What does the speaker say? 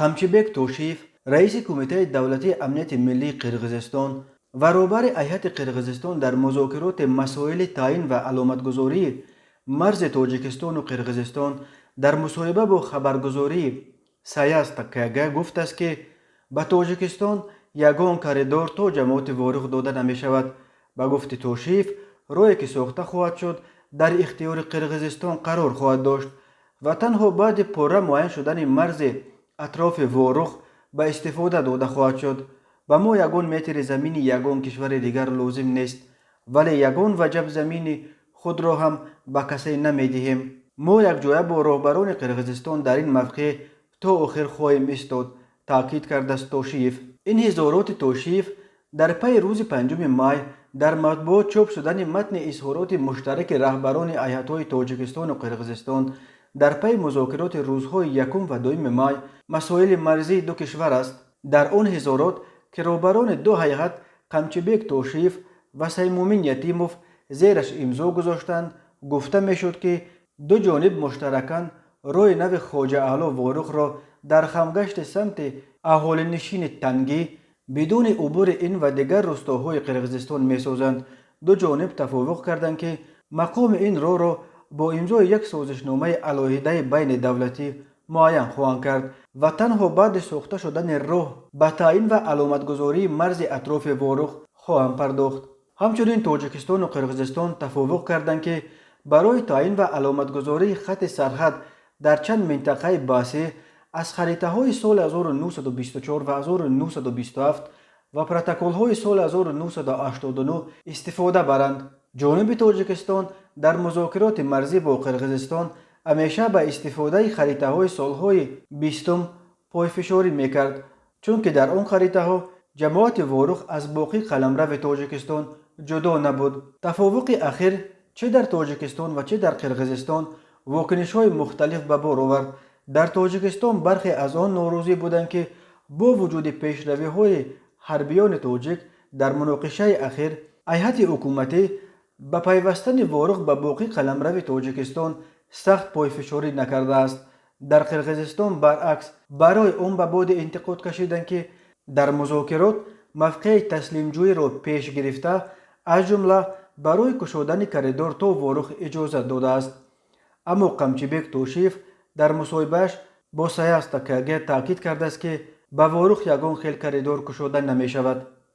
Қамчибек Тошиев, раиси Кумитаи давлатии амнияти миллии Қирғизистон ва роҳбари ҳайати Қирғизистон дар музокироти масоили таъин ва аломатгузории марзи Тоҷикистону Қирғизистон, дар мусоҳиба бо хабаргузории Саяз КГ гуфтааст, ки ба Тоҷикистон ягон коридор то ҷамоати Ворух дода намешавад. Ба гуфти Тошиев, роҳе ки сохта хоҳад шуд, дар ихтиёри Қирғизистон қарор хоҳад дошт ва танҳо баъди пурра муайян шудани марзи атрофи Ворух ба истифода дода хоҳад шуд. Ба мо ягон метри замини ягон кишвари дигар лозим нест, вале ягон ваҷаб замини худро ҳам ба касе намедиҳем. Мо якҷоя бо роҳбарони Қирғизистон дар ин мавқеъ то охир хоҳем истод, таъкид кардааст Тошиев. Ин изҳороти Тошиев дар пайи рӯзи 5 май дар матбуот чоп шудани матни изҳороти муштараки раҳбарони ҳайатҳои Тоҷикистону Қирғизистон дар пайи музокироти рӯзҳои 1 ва 2 май масоили марзии ду кишвар аст. Дар он изҳорот, ки роҳбарони ду ҳайат Қамчибек Тошиев ва Саймумин Ятимов зераш имзо гузоштанд, гуфта мешуд, ки ду ҷониб муштаракан роҳи нави Хоҷа Аъло Ворухро дар хамгашти самти аҳолинишини Тангӣ бидуни убури ин ва дигар рустоҳои Қирғизистон месозанд. Ду ҷониб тафовуқ карданд, ки мақоми ин роҳро бо имзои як созишномаи алоҳидаи байни давлатӣ муайян хоҳанд кард ва танҳо баъди сохта шудани роҳ ба таъин ва аломатгузории марзи атрофи Ворух хоҳанд пардохт. Ҳамчунин Тоҷикистону Қирғизистон тафовуқ карданд, ки барои таъин ва аломатгузории хатти сарҳад дар чанд минтақаи баҳсӣ аз харитаҳои соли 1924 ва 1927 ва протоколҳои соли 1989 истифода баранд. Ҷониби Тоҷикистон дар музокироти марзӣ бо Қирғизистон ҳамеша ба истифодаи харитаҳои солҳои 20-ум пойфишорӣ мекард, чунки дар он харитаҳо ҷамоати Ворух аз боқӣ қаламрави Тоҷикистон ҷудо набуд. Тафовуқи ахир чӣ дар Тоҷикистон ва чӣ дар Қирғизистон вокунишҳои мухталиф ба бор овард. Дар Тоҷикистон бархе аз он норозӣ буданд, ки бо вуҷуди пешравиҳои ҳарбиёни тоҷик дар муноқишаи ахир, ҳайати ҳукуматӣ ба пайвастани Ворух ба боқӣ қаламрави Тоҷикистон сахт пойфишорӣ накардааст. Дар Қирғизистон, баръакс, барои он ба боди интиқод кашиданд, ки дар музокирот мавқеи таслимҷӯиро пеш гирифта, аз ҷумла барои кушодани коридор то Ворух иҷозат додааст. Аммо Қамчибек Тошиев дар мусоҳибааш бо Саяз КГ таъкид кардааст, ки ба Ворух ягон хел коридор кушода намешавад.